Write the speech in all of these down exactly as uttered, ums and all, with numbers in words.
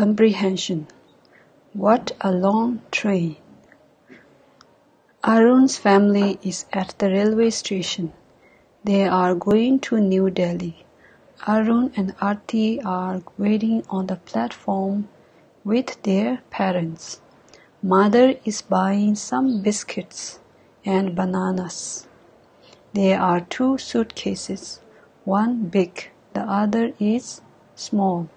Comprehension. What a long train. Arun's family is at the railway station. They are going to New Delhi. Arun and Arti are waiting on the platform with their parents. Mother is buying some biscuits and bananas. There are two suitcases, one big, the other is small.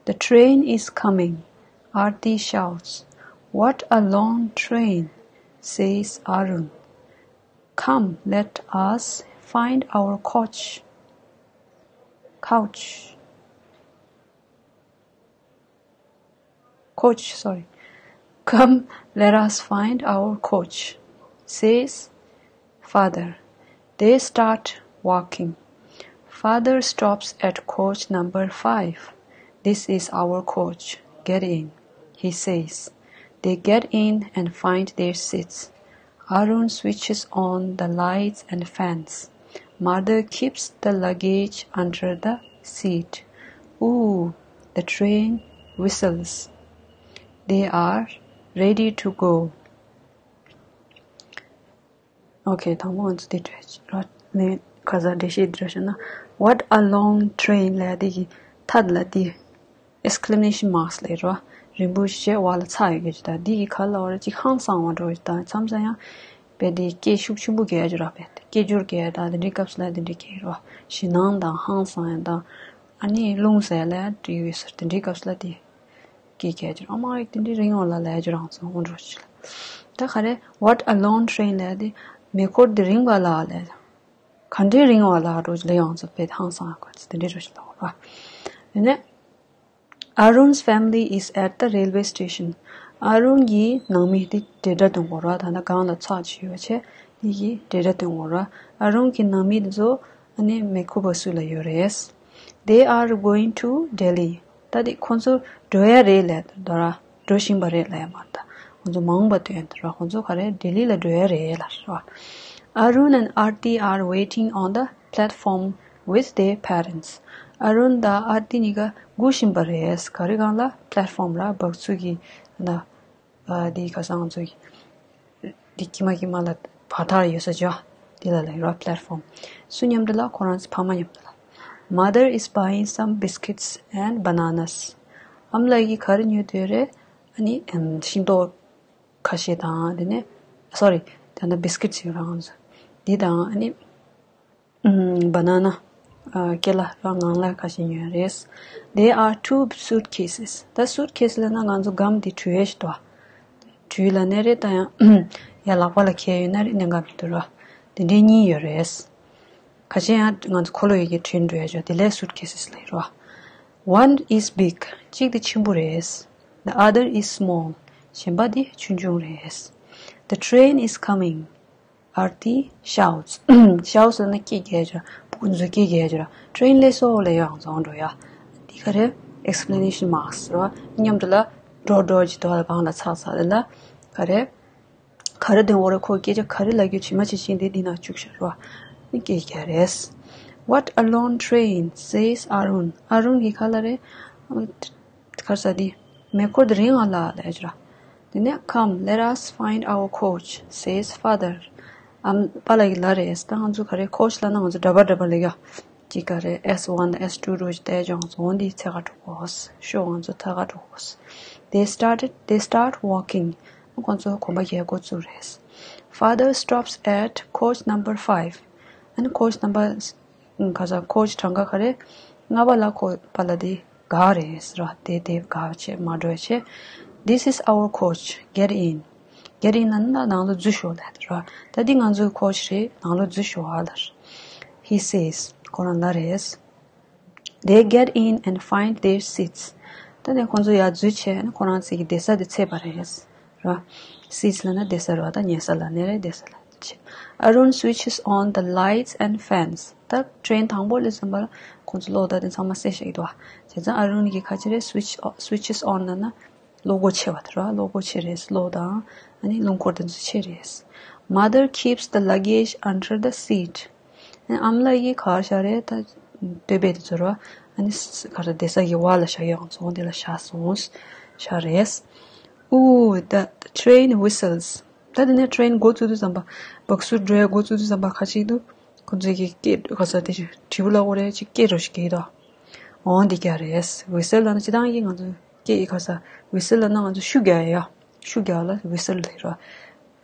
The train is coming. Arti shouts, "What a long train," says Arun. "Come, let us find our coach." Couch. Coach, sorry. "Come, let us find our coach," says father. They start walking. Father stops at coach number five. "This is our coach. Get in," he says. They get in and find their seats. Arun switches on the lights and fans. Mother keeps the luggage under the seat. Ooh, the train whistles. They are ready to go. Okay, དང་པོ་ང་ཚོ་འདི་འདྲ་ར་ནས་ག་ས་འགྲེལ་བཤད་འདི་འདྲ་བྱས་ན། What a long train ལབ་ཡ་དེ་གི་ཐད་ལ་དེ་exclamation marks ལབ་ར། རིང་པོ་ཞེ་བ་ལ་ཚ་ཡོད་གི་ཅི་ད་འདི་གི་ག་ལ་བ་ར་ཅིག་ཧང་སང་བ་འགྲོ་ཡོད་ད་མཚམས་མཚམས་ཡང་བས་དེ་སྐད་ཤུགས་ཆེན་པོ་རྒྱག་རྒྱུ་ར་བས་སྐད་སྒྱུར་རྒྱག་ད་དེ་འདྲའི་སྐབས་སུ་ལ་དེ་འདྲའི་སྐད་ར། ཞེད་སྣང་དང་ཧང་སང་ཡང་དང་ཨ་ནི་རླུང་ཟེར་ལ་ཡང་འདྲི་ཡོད་ཟེར་དེ་འདྲའི་སྐབས་སུ་ལ་དེ། སྐད་རྒྱག་རྒྱུ་ཨ་མ་ཡིག་དེ་འདྲའི་རིང་བ་ལ་ལས་རྒྱུ་རང་ཚོ་འོང་འགྲོ་ཅི་ལ། ད་ག་རེ་What a long train ལས་དེ་མེ་འཁོར་དེ་རིང་བ་ལ་ལས། ག་འདྲའི་རིང་བ་ལ་འགྲོ་ཅི་ལ་ཡོང་ཚོ་བེད་ཧང་སང་ག་ཚོ་དེ་འདྲའི་རོ་ཅི་ལ་འོང་ར། ཡིན་ནས། Arun's family is at the railway station. ཨ་རུན་གྱི་ནང་མི་དེ་འབྲེལ་སྒྲ་འདོན་དགོས་ར། ད་ནི་སྒང་ལ་ཚགས་ཅིག་ཡོད་བྱས་དེ་གི་འབྲེལ་སྒྲ་འདོན་དགོས་ར། ཨ་རུན་གྱི་ནང་མི་དེ་ཚོ་ཨ་ནི་མེ་འཁོར་བ་སུ་ལ་ཡོད་རེད། They are going to Delhi. ད་དེ་ཁོང་ཚོ་འགྲོ་ཡ་རེད་ལབ་འདུག་ར། འགྲོ་བཞིན་པ་རེད་ལབ་ཡ་མ་རེད་ད། ཁོང་ཚོ་མ་འོངས་པ་དོན་དུ་ར་ཁོང་ཚོ་ག་རེ་ལྡི་ལི་ལ་འགྲོ་ཡ་རེད་ལབ་ར། Arun and Arti are waiting on the platform with their parents. ཨ་རུན་དང་ཨར་ཏི་གཉིས་ཀ་སྒུག་བཞིན་པ་རེད། ག་རེ་སྒང་ལ་platform ར་འབག་ཚུགས་ཀྱི་ན། ཨ་དེ་ག་ས་ང་ཚོ་གི་དེ་ཀྱི་མ་ཀྱི་མ་ལ་བར་ཐག་ཡོད་ས་ཅོ། དེ་ལ་ལ་ཡོད་ར་platform། སུ་མཉམ་དུ་ལ་ཁོ་རང་ཚོ་ཕ་མ་མཉམ་དུ་ལ། Mother is buying some biscuits and bananas. ཨ་མ་ལགས་ཀྱིས་ག་རེ་ཉོས་དོད་རེད། ཨ་ནི་ཨམ་ཤིང་ཏོག་ཁ་ཤས་དང་དེ་ནས་sorry དེ་ན་biscuits ཡོད་ར་ང་ཚོ་འདི་དང་ཨ་ནི་ཨམ་banana ཨ་ཀེ་ལ་ར་ངང་ལ་ཁ་ཤས་ཉོས་རེད། There are two suitcases. ད་suitcase ལ་ན་ང་ཚོ་སྒམ་དེ་གྲུ་ཡས་ཤིག་ཏོ། གྲུ་ལ་ནས་རེད་ད་ཡང་ཡ་ལག་པ་ལ་ཁྱེར་ཡོད་ན་རེད་གནས་སྒམ་དུ་ར། དེ་འདྲའི་གཉིས་ཡོད་རེད། ཁ་ཤས་ཡང་ང་ཚོ་འཁོར་ལོ་ཡི་གེ་དྲན་འགྲོ་ཡ་ཅོ་དེ་ལས་suitcases ལ་ཡོད་ར། One is big. གཅིག་དེ་ཆེན་པོ་རེད། The other is small. གཞན་པ་དེ་ཆུང་ཆུང་རེད། The train is coming. Arti shouts. Shouts ལ་ན་སྐད་རྒྱག་རྒྱུ་ར། ཕྲུ་གུ་ཚོ་སྐད་རྒྱག་རྒྱུ་ར། Train ལས་སོ་ལས་ཡོང་ཚོ་འགྲོ་ཡ། འདི་ག་རེ། Exclamation marks ར། མཉམ་དུ་ལ་འགྲོ་འགྲོ་ཅི་དོ་ལ་སྒང་ལ་ཚགས་ཚགས་ལ་ལ། ག་རེ། ག་རེ་དེ་འོ་རེ་ཁོ་སྐད་ཆ་ག་རེ་ལབ་རྒྱུ་ཇི་མ་ཇི་བཞིན་དེ་འདི་ན་བཅུག་ཤར་བ། ནི་སྐད་རྒྱག་རེད། What a long train, says Arun. ཨ་རུན་གྱིས་ག་ལ་རེད། གར་ས་དེ། མེ་འཁོར་དེ་རིང་ཨ་ལ་ལས་ཅི་ར། དེ་ནས་Come, let us find our coach, says father. ཨམ་པ་ལགས་ཀྱིས་ལབ་རེད། ད་ང་ཚོ་ག་རེ་coach ལབ་ན་ང་ཚོ་འདྲ་པར་འདྲ་པར་ལས་ཀ་ཅིག་ག་རེ་S one S two རུ་ཅིག་བལྟས་ཀྱང་ང་ཚོ་འོ་འདི་ཚད་ག་འགྲོ་དགོས། ཤོག་ང་ཚོ་ཐད་ཀ་འགྲོ་དགོས། They started, they start walking. ཁོང་ཚོ་གོམ་པ་རྒྱག་འགོ་བཙུགས་རེད། Father stops at coach number five. ཨ་ནི་coach number ག་ས་coach གྲངས་ཀ་ག་རེ། ལྔ་པ་ལ་ཁོ་པ་ལ་དེ་ག་རེད་ཟེར་བ་དེ་དེ་ག་བྱེད་མ་འགྲོ་བྱེད། This is our coach. Get in. Get in ལ་ན་ནང་ལ་འཛུལ་ཤོག་ལབ་ར། ད་འདི་ང་ཚོའི་coach རེད། ནང་ལ་འཛུལ་ཤོག་ཨ་ལབ། He says. ཁོ་རང་ལབ་རེད། They get in and find their seats. ད་ནི་ཁོང་ཚོ་ཡར་འཛུལ་བྱས་ནས་ཁོ་རང་ཚོའི་གི་བསྡད་ས་དེ་ཚད་པ་རེད། ར། Seats ལབ་ན་བསྡད་ས་རེད་བ། ད་ཉལ་ས་ལ་ནི་རེད། བསྡད་ས་ལ་བྱེད། Arun switches on the lights and fans. ད་train དང་པོ་ལས་ཙམ་པ་ལ་ཁོང་ཚོ་གློག་ད་དེ་ཚང་མ་སེལ་བཞག་གི་འདུག་བ། བྱས་ཙང་ཨ་རུན་གྱིས་ག་ཅི་རེད། Switch switches on ལབ་ན་གློག་སྒོ་ཕྱེ་བ་དེ་རེད་བ། གློག་སྒོ་ཕྱེ་རེད། གློག་དང་ཨ་ནི་རླུང་འཁོར་དེ་ཚོ་ཕྱེ་རེད། Mother keeps the luggage under the seat. ཨ་མ་ལགས་ཀྱིས་ག་རེ་བྱས་རེད། ད་སྟོད་སྦས་དེ་ཚོ་རེད་བ། ཨ་ནི་ག་རེ་བསྡད་ས་གི་བར་ལ་བཞག་ཡོད་ང་ཚོ་འོང་དེ་ལ་བཞག་སོང་། བཞག་རེད། Ooh, the train whistles. ད་དེ་ནས་train་འགོ་བཙུགས་དུས་ཙམ་པ། སྦག་སུ་འགྲོ་ཡ་འགོ་བཙུགས་དུས་ཙམ་པ་ཁ་ཅིག་ཏུ། ཁོ་ཚོས་ཀྱི་སྐད་ག་ས་དེ་དྲིལ་བུ་ལ་འོ་རེ་ཅིག་སྐད་རོ་ཞིག་གིས་དོ། འོང་འདི་རྒྱག་རེད། Whistle ལབ་ན་སྤྱིར་བཏང་གི་ང་ཚོ་སྐད་ཡིག་ག་ས་whistle ལབ་ན་ང་ཚོ་ཤུ་རྒྱག་ཡ། ཤུ་རྒྱག་ལ་whistle ལབ་རོ།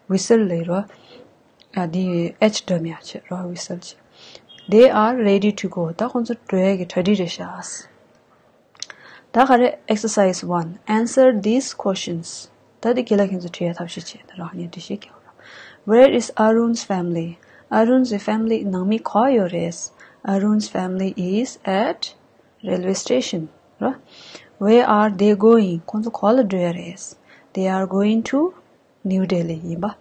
Whistle ལབ་རོ། ཡ་འདི་H འགྲམ་ཡ་བྱེད་རོ། Whistle བྱེད། They are ready to go. ད་ཁོ་ཚོ་འགྲོ་ཡ་གི་གྲ་སྒྲིག་རེད་ཤག་ད་ག་རེ། Exercise one. Answer these questions. ད་དེ་དགེ་ལགས་ཁྱེད་ཚོ་དྲི་ཡ་ཐབས་ཤེས་བྱེད་ད་རག་ངས་འདི་ཤེས་ཀྱི་ཡོད་ར། Where is Arun's family? Arun's family ནང་མི་ག་ཡོད་རེད། Arun's family is at railway station. ར། Where are they going? ཁོང་ཚོ་ག་ལ་འགྲོ་ཡ་རེད། They are going to New Delhi ཡིན་པ།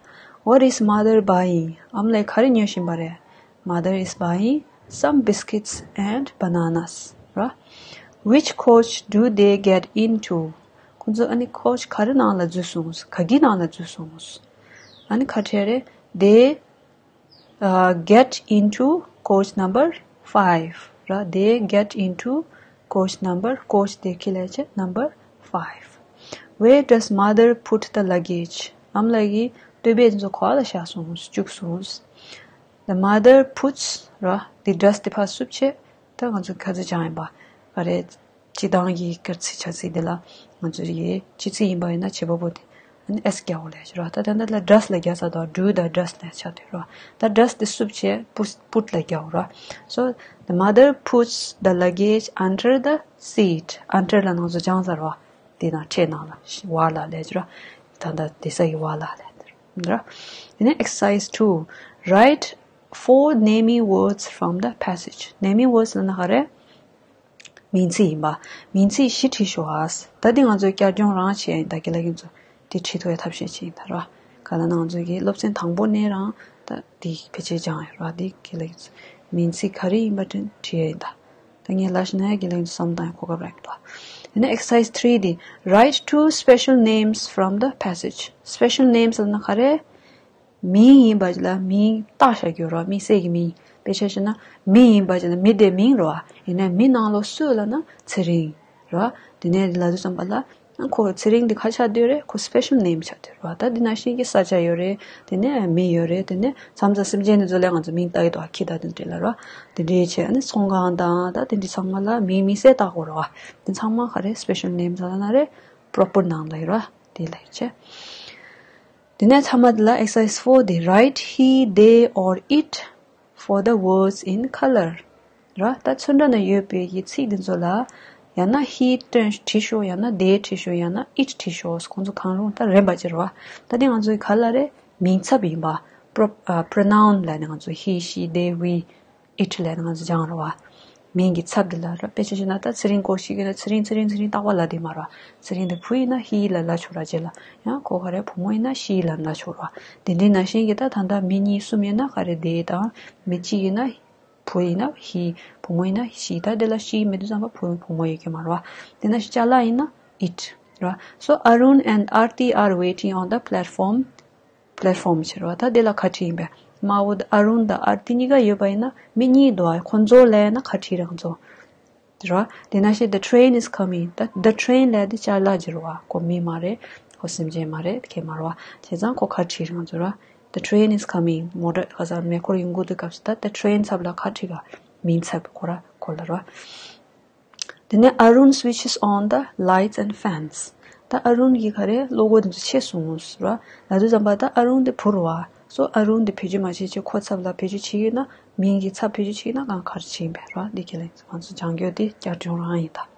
What is mother buying? ཨ་མ་ལགས་ག་རེ་ཉོ་བཞིན་པ་རེད། Mother is buying some biscuits and bananas. ར། Which coach do they get into? ཁོང་ཚོ་ཨ་ནི་coach ག་རེ་ནང་ལ་འཛུལ་སོང་། ག་གི་ནང་ལ་འཛུལ་སོང་། ཨ་ནི་ག་རེ་རེད། They uh, get into coach number five. ར། They get into coach number, coach དེ་ཁྱི་ལས་ཆེ་number five. Where does mother put the luggage? ཨ་མ་ལགས་ཀྱིས་ལྟོས་བེད་ཚོ་ག་ལ་བཞག་སོང་། བཅུག་སོང་། The mother puts ར། དེ་does དེ་ཕར་བསུབ་བྱས། ད་ང་ཚོ་ག་ཚོད་སྦྱངས་ཡིན་པ་ག་རེ། སྤྱིར་བཏང་གི་སྐར་ཚིགས་ཆ་ཚིགས་དེ་ལ་ང་ཚོ་ཡི་སྤྱི་ཚིག་ཡིན་པ་ཡིན་ན་བྱེད་པ་པོ་དེ་ཨ་ནི་S རྒྱག་དགོས་ལས་ཀྱི་ར། ད་ད་ད་ལ་does ལ་རྒྱག་ས་དང་do དང་does ལ་ཆགས་དུས་ར། ད་does དེ་བསུབ་བྱས་put put ལ་རྒྱག་དགོས་ར། So the mother puts the luggage under the seat. Under ལ་ང་ཚོ་སྦྱངས་ས་ར། དེ་དང་ཕྲད་ནང་ལ་བ་ལ་ལས་ཀྱི་ར། ད་ད་དེ་ས་གི་བ་ལ་ལས་དེ་ར། དེ་ནས་exercise two. Write four namey words from the passage. Namey words ལབ་ན་ག་རེ། མིང་ཚིག་ཡིན་པ། མིང་ཚིག་བཞི་བྲིས་ཤོག་ཨ། ད་འདི་ང་ཚོས་བསྐྱར་སྦྱོང་རང་བྱས་ཡིན། ད་དགེ་ལགས་ཁྱེད་ཚོ་འདི་བྲིས་ཐུབ་ཡ་ཐབས་ཤེས་བྱས་ཡིན་ད་ར། ག་ལ་ན་ང་ཚོ་གི་སློབ་ཚན་དང་པོ་ནས་རང་ད་འདི་ཕལ་ཆེར་སྦྱངས་ཡོད་ར། འདི་དགེ་ལགས་ཁྱེད་ཚོ་མིང་ཚིག་ག་རེ་ཡིན་པ་དྲན་བྲིས་ཡ་ཡིན་ད། ད་ངས་ལ་ཤི་ན་ཡ་དགེ་ལགས་ཁྱེད་ཚོ་བསམ་བཏང་ཡ་གོ་སྐབས་རག་གི་འདུག་དེ་ནས་exercise three འདི། Write two special names from the passage. Special names ལབ་ན་ག་རེ། མིང་ཡིན་པ་ཅིག་ལ་མིང་བཏགས་བཞག་རྒྱུ་རོ། དམིགས་བསལ་གྱི་མིང་། དཔེ་ཆ་བཞག་ན་མི་ཡིན་པ་ཅིག་ལ་མི་དེ་མིང་རོ། ཡིན་ན་མི་ནང་ལོགས་སུ་ལབ་ན་ཚེ་རིང་རོ། དེ་ནས་ལབ་དུས་ཙམ་པ་ལ་ཁོ་ཚེ་རིང་དེ་ག་ཆགས་བསྡད་རེད། ཁོ་special name ཆགས་བསྡད་རོ། ད་འདི་ནང་བཞིན་གྱི་ས་ཆ་ཡོད་རེད། དེ་ནས་མི་ཡོད་རེད། དེ་ནས་མཚམས་མཚམས་སེམས་ཅན་དེ་ཚོ་ལ་ང་ཚོ་མིང་བཏགས་ཡོད་དོ། ཁྱི་དང་དེ་འདྲ་ལ་རོ། དེ་འདྲའི་ཆེད་ཨ་ནི་ཚོང་ཁང་དང་ད་དེ་འདྲ་ཚང་མ་ལ་མིང་དམིགས་བསལ་བཏགས་དགོས་རོ། དེ་ཚང་མ་ག་རེ་special name ལབ་ན་རེད། Proper noun ལ་ཡོད་རོ། དེ་ལ་ཡོད་ཆེ། དེ་ནས་ཚང་མ་དེ་ལ་exercise four དེ། Write he, they or it for the words in colour. ར། ད་ཚོན་ཁྲ་ན་ཡོད་པའི་ཡིག་ཚིག་འདི་ཚོ་ལ་ཡང་ན་he སྟོན་བྲིས་ཤོག་ཡང་ན་they བྲིས་ཤོག་ཡང་ན་it བྲིས་ཤོག་ཁོང་ཚོ་གང་རུང་ད་རན་པ་ཅིག་ར་བ། ད་དེ་ང་ཚོའི་ག་ལ་རེད། མིང་ཚབ་ཡིན་པ། pro- ཨ། pronoun ལབ་ནས་ང་ཚོ་he, she, they, we, it ལབ་ནས་ང་ཚོ་སྦྱང་ར་བ། མིང་གི་ཚབ་འདི་ལ་ར། དཔེ་ཆ་བཞག་ན་ད་ཚེ་རིང་སྐོར་ཞིག་ཡིན་ན་ཚེ་རིང་ཚེ་རིང་ཚེ་རིང་རྟག་པ་ལབ་དེ་མ་ར་བ། ཚེ་རིང་དེ་བུ་ཡིན་ན་he ལབ་ལབ་ཆོག་ར། རྗེས་ལ་ཡང་ཁོ་ག་རེ་བུ་མོ་ཡིན་ན་she ལབ་ལབ་ཆོག་ར་བ། དེ་འདྲའི་ནང་བཞིན་གྱི་ད་ད་ལྟ་མི་གཉིས་གསུམ་ཡིན་ན་ག་རེ་they དང་། མི་གཅིག་ཡིན་ན་བུ་ཡིན་ན་he། བུ་མོ་ཡིན་ན་she། ད་དེ་ལ་she མི་འདུག་བསམ་པ་བུ་བུ་མོ་ཡོད་ཀྱི་མ་རེད་བ། དེ་ན་ཅ་ལག་ཡིན་ན་it ར། So Arun and Aarti are waiting on the platform. Platform བྱེད་ར་བ། ད་དེ་ལ་ག་བྲིས་ཡིན་པས། མ་འོ་ད་Arun དང་Aarti གཉིས་ཀ་ཡོད་པ་ཡིན་ན་མི་གཉིས་འདུག་བ། ཁོ་ཚོ་ལ་ཡིན་ན་ག་བྲིས་རང་ཚོ། ར། དེ་ནང་བཞིན་the train is coming. ད་the train ལབ་དེ་ཅ་ལག་ཅིག་རེད་བ། ཁོ་མི་མ་རེད། ཁོ་སེམས་ཅན་མ་རེད། ཁྱེད་མ་རེད་བ། བྱས་ཙང་ཁོ་ག་བྲིས་རང་ཚོ་ར། The train is coming. མོ་ཊ་ག་ས་མེ་འཁོར་ཡོང་གི་འདུག་སྐབས་སུ་ད་the train ཚབ་ལ་ག་བྲིས་ག་མིང་ཚབ་ཁོ་ར་ཁོ་ལ་ར། དེ་ནས་Arun switches on the lights and fans. ད་Arun གིས་ག་རེ་གློག་སྒོ་དེ་ཚོ་ཕྱེ་སོང་ཟེར་བ། ལབ་དུས་ཙམ་པ་ད་Arun དེ་བུ་རེད་བ། So Arun དེ་བེད་སྤྱོད་མ་བྱེད་ཅེས་ཁོ་ཚབ་ལ་བེད་སྤྱོད་བྱེད་ཀྱི་ཡོད་ན། མིང་གི་ཚབ་བེད་སྤྱོད་བྱེད་ཀྱི་ཡོད་ན་གང་ག་རེ་བྱེད་ཡིན་པས་རེད་བ། འདི་ཁས་ལེན་ང་ཚོ་སྦྱང་རྒྱུ་དེ་བསྐྱར་སྦྱོང་རང་ཡིན་ད།